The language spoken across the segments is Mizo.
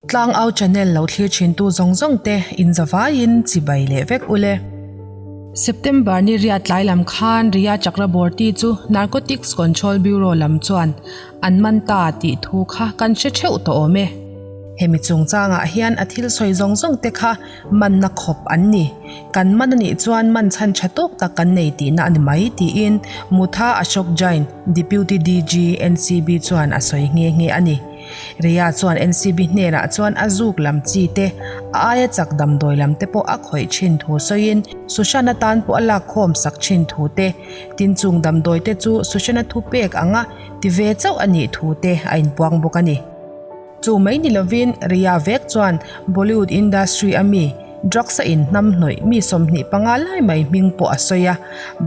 Tlangau channel lo thlir thintu zawng zawng te in zavaiin chibai leh vek ule. September ni riat tlai lam khan Riya Chakraborty chu Narcotics Control Bureau lam chuan an man ta tih thu kha kan hre theuh tawh awm e. Hemi chungchangah hian a thil sawi zawng zawng te kha manna khawp an ni. Kan man a nih chuan man chhan tha tawk tak kan nei tihna a ni mai tiin Mutha Ashok Jain, Deputy DG, NCB chuan a sawi nghe nghe a ni. Riya chuan NCB hnenah chuan a zuk lam chi te, a aia chak damdawi lam te pawh a khawih thin thu sawiin Sushant atan pawh a lak khawm sak thin thu te, tin chung damdawi te chu Sushant a thupek anga ti ve chauh a nih thu te a inpuang bawk a ni. Chu mai ni lovin Riya vek chuan Bollywood industry a mi drugs a inhnam hnawih mi 25 lai mai hming pawh a sawi a,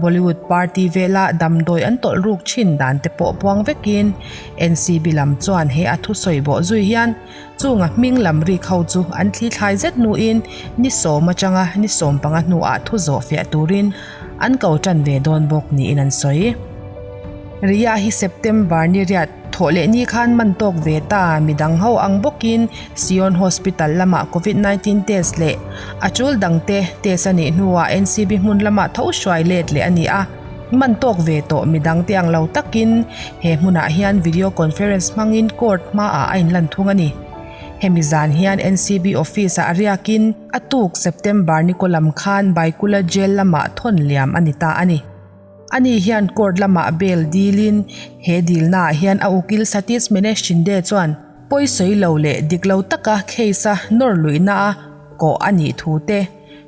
Bollywood party vela damdawi an tawlh ruk thin dan te pawh puang vekin NCB lam chuan he a thusawi bawh zui hian chunga hming lam rik ho chu an thli thlai zet hnuin ni sawm atanga ni 15 hnuah thu zawh fiah turin an ko tan ve dawn bawk niin an sawi. Riya hi September ni riat Thawh leh ni khan man tawk ve ta, midang ho ang bawkin Sion Hospital lamah Covid 19 test leh a tul dangte test a nih hnuah NCB hmun lamah tho hruai let leh a ni a. Man tawk ve tawh midangte ang lo takin he hmunah hian video conference hmangin court hmaah a inlan thung a ni. Hemi zan hian NCB office-ah a riakin a tuk September ni kaw lam khan Baikula Jail lamah thawn liam a ni ta a ni. Ani hian court lamah bail dilin he dilnaah hian a ukil Satish Manesh Shinde chuan pawi sawi lo leh dik lo taka case a nawr luihna a kawh a nih thu te,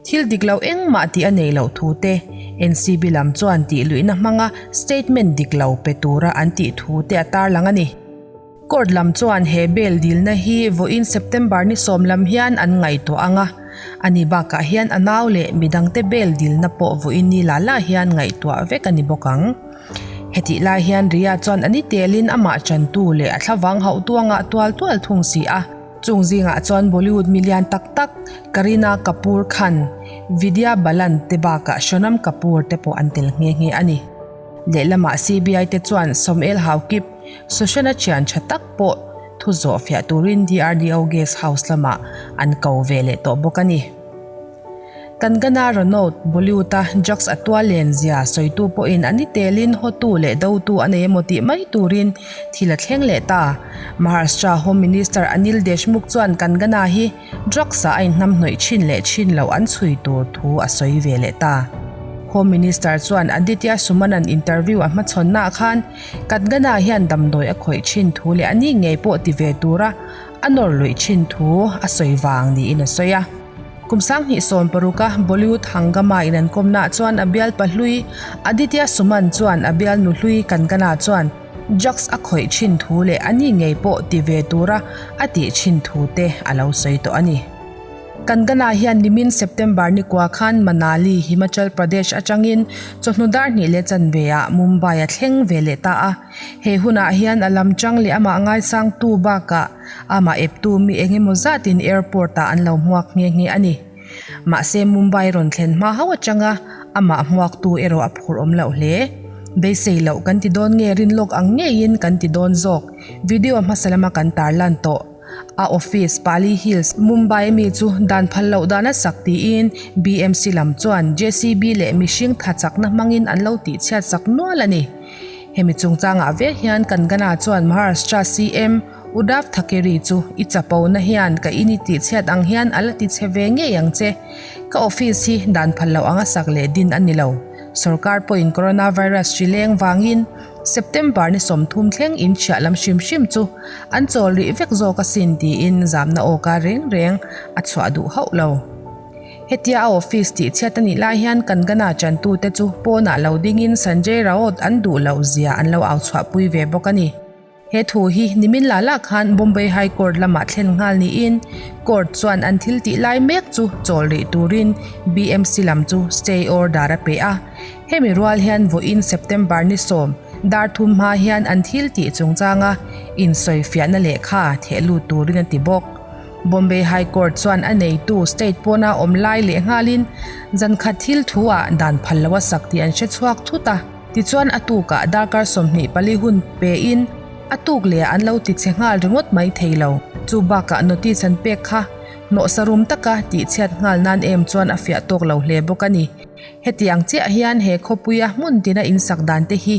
thil dik lo engmah tih a nei loh thu te, NCB lam chuan tih luihna hmanga statement dik lo pe tura an tih thu te a tarlang a ni. Court lam chuan he bail dilna hi vawiin September ni sawm lam hian an ngaihtuah ang a, ani bakah hian a nau leh midangte bail dilna pawh vawiin ni la la hian ngaihtuah vek a ni bawk ang. Hetih lai hian Riya chuan a ni telin amah chantu leh a thlavang hauhtu a ngah tual tual thung si a, chung zingah chuan Bollywood milian tak tak Kareena Kapoor Khan, Vidya Balan te bakah Sonam Kapoor te pawh an tel nghe nghe a ni. Lehlamah CBI te chuan Sawmel Haokip, Sushant-a thian tha tak pawh thu zawh fiah turin DRDO Guest House lamah an ko ve leh tawh bawk a ni. Kangana Ranaut, Bollywood-a drugs a tual len zia sawitu pawhin a ni telin hawtu leh dotu a nei emaw tih mai turin thil a thleng leh ta. Maharashtra Home Minister Anil Deshmukh chuan Kangana hi Drugs-ah a inhnamhnawih thin leh thin loh an chhui tur thu a sawi ve leh ta. Home Minister chuan Aditya Suman-a'n interview a hmachhawnnaah khan Kangana hian damdawi a khawih thin thu leh a ni ngei pawh ti ve tura a nawr luih thin thu a sawi vang niin a sawi a. Kum 2016-a Bollywood Hangama in an kawmnaah chuan a bial pahlui Aditya Suman chuan a bialnu hlui Kangana chuan Drugs a khawih thin thu leh a ni ngei pawh ti ve tura a tih thin thu te a lo sawi tawh a ni. Kangana hian nimin September ni kua khan Manali, Himachal Pradesh atangin chawhnu dar hnih leh chanve ah Mumbai a thleng ve leh ta a. He hunah hian a lam chang leh amah ngaisangtu bakah amah eptu mi eng emaw zatin airport ah an lo hmuak nghe nghe a ni. Mahse Mumbai rawn thlen hma hauh atanga amah hmuaktu erawh a phur awm loh hle. Beisei loh kan ti dawn nge rin lawk ang ngeiin kan ti dawn zawk. Video hmasa lama kan tarlan tawh. A office Pali Hills, Mumbai ami chu dan phal loh dan a sak tiin BMC lam chuan JCB leh mihring tha chakna hmangin an lo tihchhiat sak nual a ni. Hemi chungchangah vek hian Kangana chuan Maharashtra CM Uddhav Thackeray chu i chapona hian ka in i tihchhiat ang hian a la ti chhe ve ngei ang che. Ka office hi dan phal loh anga sak leh din a ni lo. Sorkar pawhin coronavirus hri leng vangin September ni 30 thleng in chhiah lam hrim hrim chu an chawl rih vek zawk asin tiin zamna awka reng reng a chhuah duh hauh lo. Hetia a office tihchhiat a nih lai hian Kangana chantute chu pawnah lo dingin Sanjay Raut an duh loh zia an lo au chhuahpui ve bawk a ni. He thu hi nimin la la khan Bombay High Court lamah thlen nghal niin Court chuan an thil tih lai mek chu chawl rih turin BMC lam chu stay order a pe a. Hemi rual hian vawiin September ni sawm dar thum hma hian an thil tih chungchanga insawifiahna lehkha theh lut turin a ti bawk. Bombay High Court chuan a neitu state pawna awm lai leh nghalin zan khat thil thu ah dan phal lo a sak tih an hre chhuak thut a. Tichuan a tukah darkar 24 hun pein A tuk leh ah an lo ti chhe nghal ringawt mai thei lo. Chu bakah notice an pek kha hnawhsa rum taka tihchhiat nghal nan em chuan a fiah tawk lo hle bawk a ni. Hetiang chiah hian he khawpuia hmun tina insak dan te hi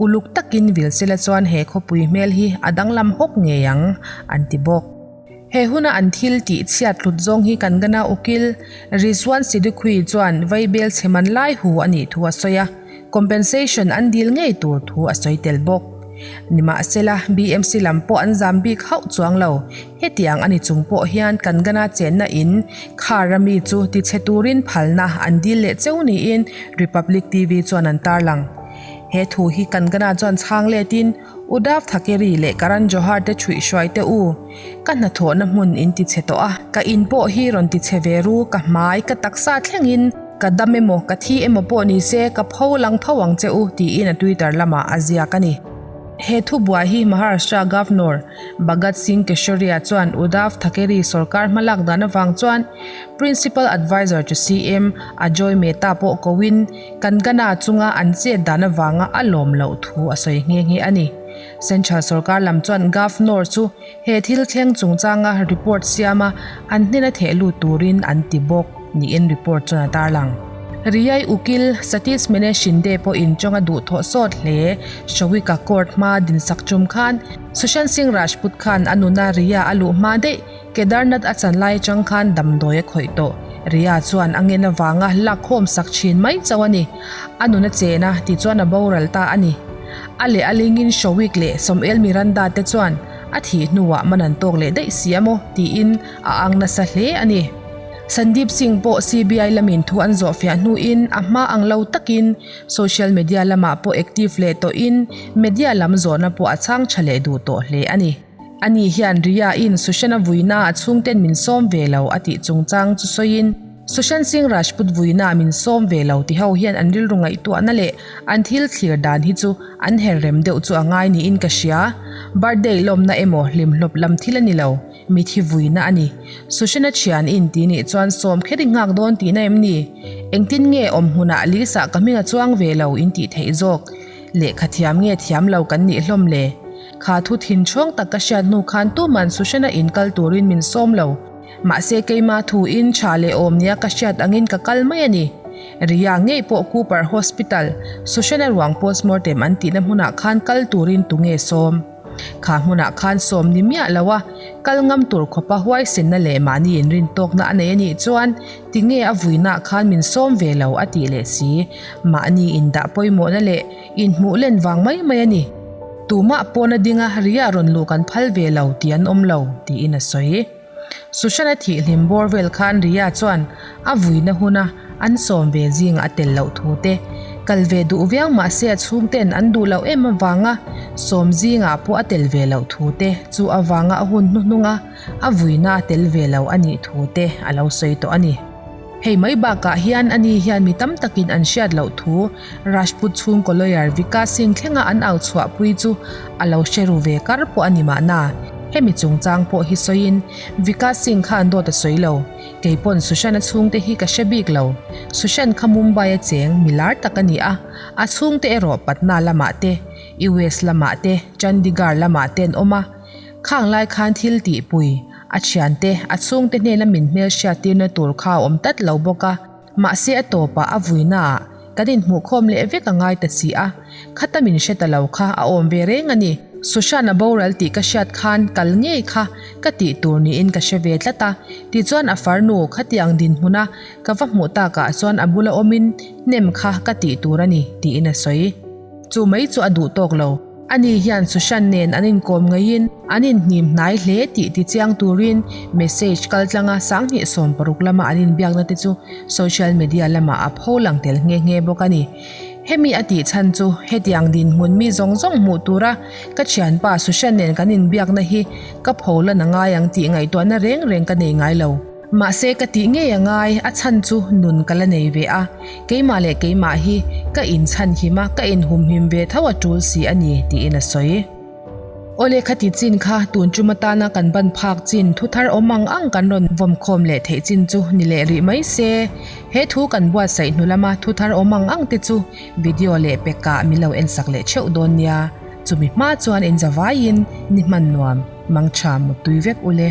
uluk takin vil sela chuan he khawpui hmel hi a danglam hawk ngei ang, an ti bawk. He huna an thil tih chhiat hlut zawng hi kan gana ukil Rizwan Siddiqui chuan vaibel chhe man lai hu a nih thu a sawi a, compensation an dil ngei tur thu a sawi tel bawk. Nimahsela, BMC lam pawh an zam bik hauh chuang lo. Hetiang a ni chung pawh hian kan gana chenna in khar a mi chu tichhe turin phalna an dil leh cheu niin Republic TV chuan an tarlang. He thu hi kan gana chuan chhang letin Uddhav Thackeray leh Karan Johar te chhuih hruai teh u. Ka hnathawhna hmun in ti chhe tawh a, ka in pawh hi rawn ti chhe ve ru, ka hmai, ka taksa thlengin ka dam emaw, ka thi emaw pawh ni se ka pho lang tho ang che u, tiin a Twitter lamah a ziak a ni. He thubuai hi Maharashtra Governor Bhagat Singh Keshoria chuan Uddhav Thackeray sorkar hmalak dan avang chuan Principal Adviser to CM Ajoy Mehta pawh koin Kangana chunga an chet dan avanga a lawm loh thu a sawi nghe nghe a ni. Central sorkar lam chuan Governor chu he thil thleng chungchanga report siama an hnena theh lut turin an ti bawk niin report chuan a tarlang. Riyai ukil Satish Mene Shinde pawhin chawnga duhthawh sawt hle Showika court hma dinsak tum khan Sushant Singh Rajput khan a nuna Riya a luh hma daih Kedarnath a chan lai atang khan damdawi a khawih tawh. Riya chuan a ngen avanga lakkhawm sak thin mai chauh a ni. A nun a chen a, tichuan a boral ta a ni. A leh a lingin Showik leh Sawmel Miranda te chuan a thih hnuah man an tawk leh daih si a maw tiin a ang nasa hle a ni. Sandeep Singh pawh CBI lamin thu an zawhfiah hnuin a hma ang lo takin social media lamah pawh active leh tawhin media lam zawhna pawh a chhang tha leh duh tawh hle a ni. Ani hian Riya-in Sushant-a vuina a chhungten min sawm ve lo a tih chungchang chu sawiin, Sushant Singh Rajput vuina min sawm ve lo ti ho hian an rilru ngaihtuahna leh an thil thlir dan hi chu an her rem deuh chu a ngai niin ka hria. Birthday lawmna emaw hlimhlawp lam thil a ni lo, mithi vuina a ni. Sushant-a thian in ti nih chuan sawm kher i nghak dawn tihna em ni? Engtin nge awm hmunah lisa ka hming a chuang ve lo in tih theih zawk? Lehkha thiam nge thiam lo kan nih hlawm le? Kha thu thin chhawng tak ka hriat hnu khan tuman Sushana in kal turin min sawm lo. Mahse keima thu in tha leh awm nia ka hriat angin ka kal mai a ni. Riya ngei pawh Cooper Hospital, Sushana ruang postmortem an tihna hmunah khan kal turin tunge sawm? Kha hmunah khan sawm ni miah lo a, kal ngam tur khawpa huaisenna leh mahni inrintawkna a nei a nih chuan tinge a vuinaah khan min sawm ve lo a tih leh si. Mahni indah pawimawhna leh Inhmuh len vang mai mai a ni. Tumah pawn a ding a, Ria rawn luh kan phal ve lo tih an awm lo, tiin a sawi. Sushant-a thih hlim bawr vel khan Ria chuan a vuina huna an sawm ve zingah a tel loh thu te, kal ve duh viau mah se a chhungten an duh loh em avanga sawm zingah pawh a tel ve loh thu te, chu avanga a hun hnuhnunga a vuina a tel ve lo a nih thu te a lo sawi tawh a ni. Hei mai bakah hian ani hian mi tam takin an hriat loh thu Rajput chhungkaw lawyer Vikas Singh thlenga an au chhuahpui chu a lo hre ru ve kar pawh a ni mahna. Hemi chungchang pawh hi sawiin Vikas Singh khan dawt a sawi lo. Kei pawn Sushant-a chhungte hi ka hre bik lo. Sushant kha Mumbai-a cheng mi lar tak a ni a, a chhungte erawh Patna lamah te, US lamah te, Chandigarh lamah te an awm a. Khang lai khan thil tihpui, a thiante, a chhungte hnena min hmelhriat tirna tur kha a awm tlat lo bawk a. Mahse a tawpah a vuinaah kan inhmuhkhawm leh vek a ngai ta si a, khata min hre ta lo kha a awm ve reng a ni. Sushant a boral tih ka hriat khan kal ngei kha ka tih tur niin ka hre ve tlat a, tichuan a farnu khatiang dinhmuna ka va hmuh takah chuan a bula awmin hnem kha ka tih tur a ni tiin a sawi. Chu mai chu a duh tawk lo. Ani hian Sushant nen an inkawm ngeiin an inhnim hnai hle tih tichiang turin message kaltlanga 2016 lama an inbiakna te chu social media lamah a pho lang tel nghe nghe bawk a ni. Hemi a tih chhan chu hetiang dinhmun mi zawng zawng hmuh tura ka thianpa Sushant nen kan inbiakna hi ka pho lan a ngai ang tih ngaihtuahna reng reng ka nei ngai lo. Mahse ka tih ngei a ngai, a chhan chu nun ka la nei ve a, keimah leh keimah hi ka inchhanhim a, ka inhumhim ve tho a tul si a ni, tiin a sawi. Awle khati chin kha tun tum atana kan ban phak chin thu thar awm ang ang kan rawn vawmkhawm leh theih chin chu ni leh rih mai se. He thu kan buatsaih hnu lama thu thar awm ang ang te chu video leh pekah min lo ensak leh theuh dawn nia. Chumi hma chuan in zavaiin ni hman nuam, mangtha muttui vek ule.